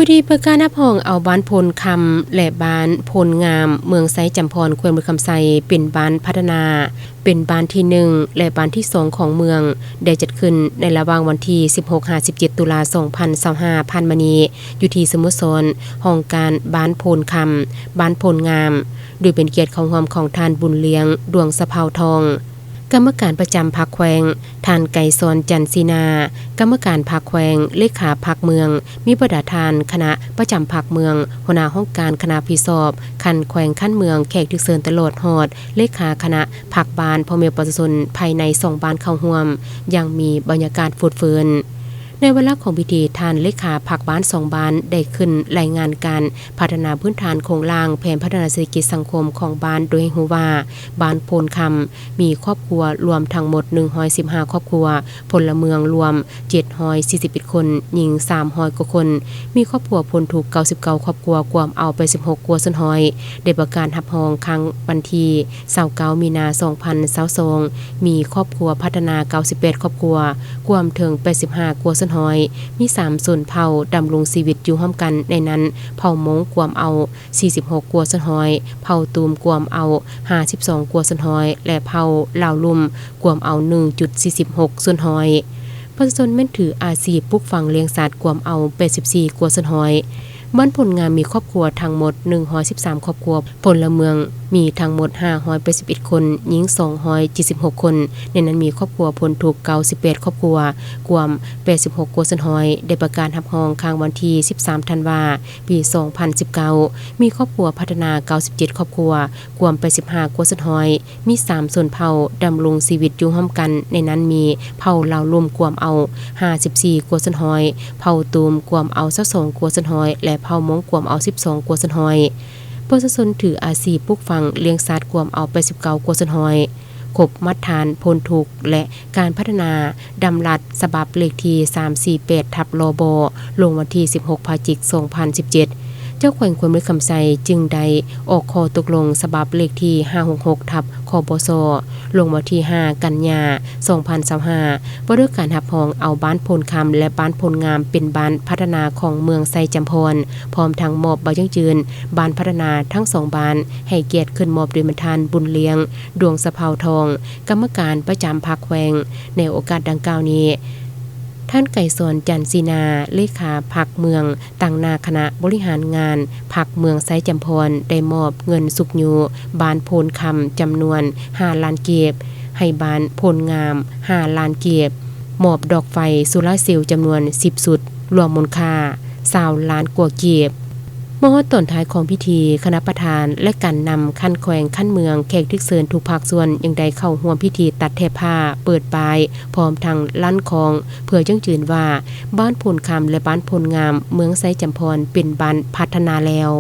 ພິທີປະກາດຮັບຮອງເອົາບ້ານໂພນຄຳ ແລະ ບ້ານໂພນງາມ ເມືອງໄຊຈຳພອນ ແຂວງບໍລິຄຳໄຊ ເປັນບ້ານພັດທະນາ ເປັນບ້ານທີໜຶ່ງ ແລະ ບ້ານທີສອງຂອງເມືອງ ໄດ້ຈັດຂຶ້ນໃນລະຫວ່າງວັນທີສິບຫົກຫາສິບເຈັດ ຕຸລາ ສອງພັນຊາວຫ້າ ຜ່ານມານີ້ ຢູ່ທີ່ສະໂມສອນຫ້ອງການບ້ານໂພນຄຳ ບ້ານໂພນງາມ ໂດຍເປັນກຽດເຂົ້າຮ່ວມຂອງທ່ານ ບຸນລຽງ ດວງສະເພົາທອງ ກຳມະການປະຈຳພັກແຂວງ, ທ່ານ ໄກສອນ ຈັນສີນາ ກຳມະການພັກແຂວງ, ເລຂາພັກເມືອງ, ມີບັນດາທ່ານຄະນະປະຈຳພັກເມືອງ, ຫົວໜ້າຫ້ອງການຄະນະຮັບຜິດຊອບຂັ້ນແຂວງ, ຂັ້ນເມືອງ, ແຂກຖືກເຊີນຕະຫຼອດຮອດເລຂາຄະນະພັກບ້ານ, ພໍ່ແມ່ປະຊາຊົນພາຍໃນສອງບ້ານເຂົ້າຮ່ວມຢ່າງມີບັນຍາກາດຟົດເຟີນ. ໃນວາລະຂອງພິທີ, ທ່ານເລຂາພັກບ້ານສອງບ້ານໄດ້ຂຶ້ນລາຍງານການພັດທະນາພື້ນຖານໂຄງລ່າງ, ແຜນພັດທະນາເສດຖະກິດສັງຄົມຂອງບ້ານ ໂດຍໃຫ້ຮູ້ວ່າ ບ້ານໂພນຄຳ ມີຄອບຄົວລວມທັງໝົດໜຶ່ງຮ້ອຍສິບຫ້າຄອບຄົວ, ພົນລະເມືອງລວມເຈັດຮ້ອຍສີ່ສິບເອັດຄົນ, ຍິງສາມຮ້ອຍກວ່າຄົນ, ມີຄອບຄົວພົ້ນທຸກເກົ້າສິບເກົ້າຄອບຄົວ, ກວມເອົາແປດສິບຫົກກວ່າສ່ວນຮ້ອຍ. ໄດ້ປະກາດຮັບຮອງຄັ້ງວັນທີຊາວເກົ້າ ມີນາ ສອງພັນຊາວສອງ ມີຄອບຄົວພັດທະນາເກົ້າສິບແປດຄອບຄົວ, ກວມເຖິງແປດສິບຫ້າກວ່າສ່ວນຮ້ອຍ, ມີສາມຊົນເຜົ່າດຳລົງຊີວິດຢູ່ຮ່ວມກັນ, ໃນນັ້ນເຜົ່າມົ້ງກວມເອົາສີ່ສິບຫົກກວ່າສ່ວນຮ້ອຍ, ເຜົ່າຕູມກວມເອົາຫ້າສິບສອງກວ່າສ່ວນຮ້ອຍ ແລະ ເຜົ່າລາວລຸ່ມກວມເອົາໜຶ່ງຈຸດສີ່ສິບຫົກສ່ວນຮ້ອຍ. ປະຊາຊົນແມ່ນຖືອາຊີບປູກຝັງລ້ຽງສັດ ກວມເອົາແປດສິບສີ່ກວ່າສ່ວນຮ້ອຍ. ບ້ານໂພນງາມມີຄອບຄົວທັງໝົດໜຶ່ງຮ້ອຍສິບສາມຄອບຄົວ, ພົນລະເມືອງມີທັງໝົດຫ້າຮ້ອຍແປດສິບເອັດຄົນ, ຍິງສອງຮ້ອຍເຈັດສິບຫົກຄົນ, ໃນນັ້ນມີຄອບຄົວພົ້ນທຸກເກົ້າສິບແປດຄອບຄົວ, ກວມແປດສິບຫົກກວ່າສ່ວນຮ້ອຍ. ໄດ້ປະກາດຮັບຮອງຄັ້ງວັນທີສິບສາມທັນວາ ປີສອງພັນສິບເກົ້າ ມີຄອບຄົວພັດທະນາເກົ້າສິບເຈັດຄອບຄົວ, ກວມແປດສິບຫ້າກວ່າສ່ວນຮ້ອຍ. ມີສາມຊົນເຜົ່າດຳລົງຊີວິດຢູ່ຮ່ວມກັນ, ໃນນັ້ນມີເຜົ່າລາວລຸ່ມກວມເອົາຫ້າສິບສີ່ກວ່າສ່ວນຮ້ອຍ, ເຜົ່າຕູມກວມເອົາຊາວສອງກວ່າສ່ວນຮ້ອຍ ແລະ ເຜົ່າມົ້ງກວມເອົາສິບສອງກວ່າສ່ວນຮ້ອຍ. ປະຊາຊົນຖືອາຊີບປູກຝັງລ້ຽງສັດກວມເອົາແປດສິບເກົ້າກວ່າສ່ວນຮ້ອຍ, ຄົບມາດຖານພົ້ນທຸກ ແລະ ການພັດທະນາດຳລັດ ສະບັບເລກທີສາມສີ່ແປດທັບ ລບ ລົງວັນທີສິບຫົກ ພະຈິກ ສອງພັນສິບເຈັດ. ເຈົ້າແຂວງແຂວງບໍລິຄຳໄຊຈຶ່ງໄດ້ອອກຂໍ້ຕົກລົງສະບັບເລກທີຫ້າຫົກຫົກທັບ ຄບສ ລົງວັນທີຫ້າ ກັນຍາ ສອງພັນຊາວຫ້າ ວ່າດ້ວຍການຮັບຮອງເອົາບ້ານໂພນຄຳ ແລະ ບ້ານໂພນງາມເປັນບ້ານພັດທະນາຂອງເມືອງໄຊຈຳພອນ, ພ້ອມທັງມອບໃບຢັ້ງຢືນບ້ານພັດທະນາທັງສອງບ້ານ ໃຫ້ກຽດຂຶ້ນມອບໂດຍແມ່ນທ່ານ ບຸນລຽງ ດວງສະເພົາທອງ ກຳມະການປະຈຳພັກແຂວງ. ໃນໂອກາດດັ່ງກ່າວນີ້, ທ່ານ ໄກສອນ ຈັນສີນາ ເລຂາພັກເມືອງ ຕາງໜ້າຄະນະບໍລິຫານງານພັກເມືອງໄຊຈຳພອນ ໄດ້ມອບເງິນຊຸກຍູ້ບ້ານໂພນຄຳຈຳນວນຫ້າລ້ານກີບ, ໃຫ້ບ້ານໂພນງາມຫ້າລ້ານກີບ, ມອບດອກໄຟໂຊລາເຊວຈຳນວນສິບຊຸດ, ລວມມູນຄ່າຊາວລ້ານກວ່າກີບ. ມາຮອດຕອນທ້າຍຂອງພິທີ, ຄະນະປະທານ ແລະ ການນຳຂັ້ນແຂວງ, ຂັ້ນເມືອງ, ແຂກຖືກເຊີນທຸກພາກສ່ວນ ຍັງໄດ້ເຂົ້າຮ່ວມພິທີຕັດແຖບຜ້າ, ເປີດປ້າຍ ພ້ອມທັງລັ້ນຄ້ອງ ເພື່ອຢັ້ງຢືນວ່າ ບ້ານໂພນຄຳ ແລະ ບ້ານໂພນງາມ ເມືອງໄຊຈຳພອນ ເປັນບ້ານພັດທະນາແລ້ວ.